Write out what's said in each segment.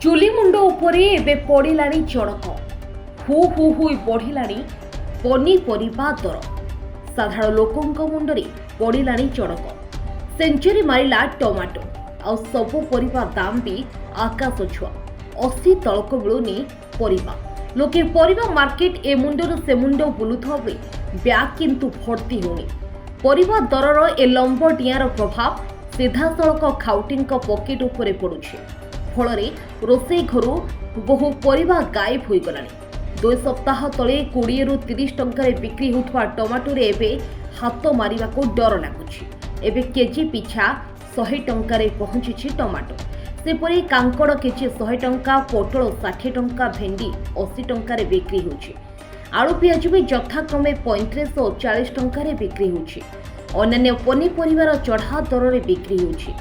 ଚୁଲି ମୁଣ୍ଡ ଉପରେ ଏବେ ପଡ଼ିଲାଣି ଚଡ଼କ। ହୁ ହୁ ହୋଇ ବଢ଼ିଲାଣି ପନିପରିବା ଦର। ସାଧାରଣ ଲୋକଙ୍କ ମୁଣ୍ଡରେ ପଡ଼ିଲାଣି ଚଡ଼କ। ସେଞ୍ଚୁରୀ ମାରିଲା ଟମାଟୋ, ଆଉ ସବୁ ପରିବା ଦାମ ବି ଆକାଶ ଛୁଆଁ। 80 ତଳକୁ ମିଳୁନି ପରିବା। ଲୋକେ ପରିବା ମାର୍କେଟ ଏ ମୁଣ୍ଡରୁ ସେ ମୁଣ୍ଡ ବୁଲୁଥିବା ବେଳେ ବ୍ୟାଗ୍ କିନ୍ତୁ ଭର୍ତ୍ତି ହେଉନି। ପରିବା ଦରର ଏ ଲମ୍ବ ଡିଆଁର ପ୍ରଭାବ ସିଧାସଳଖ ଖାଉଟିଙ୍କ ପକେଟ ଉପରେ ପଡୁଛି। ଫଳରେ ରୋଷେଇ ଘରୁ ବହୁ ପରିବା ଗାୟବ ହୋଇଗଲାଣି। 2 ସପ୍ତାହ ତଳେ 20ରୁ 30 ଟଙ୍କାରେ ବିକ୍ରି ହେଉଥିବା ଟମାଟୋରେ ଏବେ ହାତ ମାରିବାକୁ ଡର ଲାଗୁଛି। ଏବେ କେଜି ପିଛା 100 ଟଙ୍କାରେ ପହଞ୍ଚିଛି ଟମାଟୋ। ସେପରି କାଙ୍କଡ଼ କେଜି 100 ଟଙ୍କା, ପୋଟଳ 60 ଟଙ୍କା, ଭେଣ୍ଡି 80 ଟଙ୍କାରେ ବିକ୍ରି ହେଉଛି। ଆଳୁ, ପିଆଜ ବି ଯଥାକ୍ରମେ 35 ଓ 40 ଟଙ୍କାରେ ବିକ୍ରି ହେଉଛି। ଅନ୍ୟାନ୍ୟ ପନିପରିବାର ଚଢ଼ା ଦରରେ ବିକ୍ରି ହେଉଛି।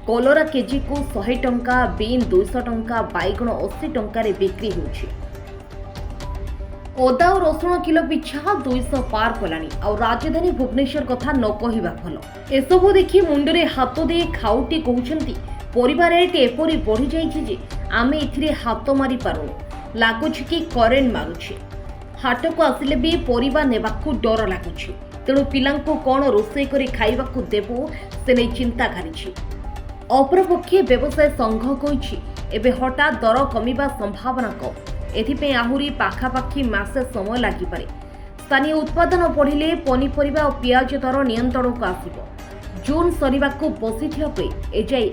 କଲରା କେଜିକୁ 100 ଟଙ୍କା, ବିନ୍ 200 ଟଙ୍କା, ବାଇଗଣ 80 ଟଙ୍କାରେ ବିକ୍ରି ହେଉଛି। ଅଦା ଓ ରସୁଣ କିଲୋ ପିଛା 200 ପାର କଲାଣି। ଆଉ ରାଜଧାନୀ ଭୁବନେଶ୍ୱର କଥା ନ କହିବା ଭଲ। ଏସବୁ ଦେଖି ମୁଣ୍ଡରେ ହାତ ଦେଇ ଖାଉଟି କହୁଛନ୍ତି, ପରିବା ରେଟ୍ ଏପରି ବଢ଼ିଯାଇଛି ଯେ ଆମେ ଏଥିରେ ହାତ ମାରି ପାରୁନୁ, ଲାଗୁଛି କି କରେଣ୍ଟ ମାରୁଛି। ହାଟକୁ ଆସିଲେ ବି ପରିବା ନେବାକୁ ଡର ଲାଗୁଛି। ତେଣୁ ପିଲାଙ୍କୁ କ'ଣ ରୋଷେଇ କରି ଖାଇବାକୁ ଦେବୁ, ସେ ନେଇ ଚିନ୍ତା ଘାରିଛି। ଅପରପକ୍ଷେ ବ୍ୟବସାୟ ସଂଘ କହିଛି, ଏବେ ହଠାତ୍ ଦର କମିବା ସମ୍ଭାବନା କମ୍। ଏଥିପାଇଁ ଆହୁରି ପାଖାପାଖି ମାସେ ସମୟ ଲାଗିପାରେ। ସ୍ଥାନୀୟ ଉତ୍ପାଦନ ବଢ଼ିଲେ ପନିପରିବା ଓ ପିଆଜ ଦର ନିୟନ୍ତ୍ରଣକୁ ଆସିବ। ଜୁନ୍ ସରିବାକୁ ବସିଥିବା ବେଳେ ଏଯାଏ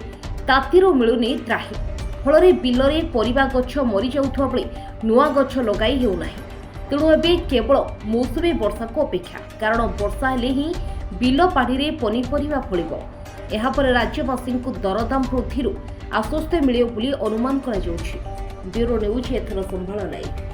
ତାତିରୁ ମିଳୁନି ତ୍ରାହି। ଫଳରେ ବିଲରେ ପରିବା ଗଛ ମରିଯାଉଥିବା ବେଳେ ନୂଆ ଗଛ ଲଗାଇ ହେଉନାହିଁ। ତେଣୁ ଏବେ କେବଳ ମୌସୁମୀ ବର୍ଷାକୁ ଅପେକ୍ଷା, କାରଣ ବର୍ଷା ହେଲେ ହିଁ ବିଲ ପାଣିରେ ପନିପରିବା ଫଳିବ। ଏହାପରେ ରାଜ୍ୟବାସୀଙ୍କୁ ଦରଦାମ ବୃଦ୍ଧିରୁ ଆଶ୍ୱସ୍ତି ମିଳିବ ବୋଲି ଅନୁମାନ କରାଯାଉଛି। ବ୍ୟୁରୋ ନ୍ୟୁଜ୍, ଏଥର ସମ୍ଭାଳ ଲାଇଭ୍।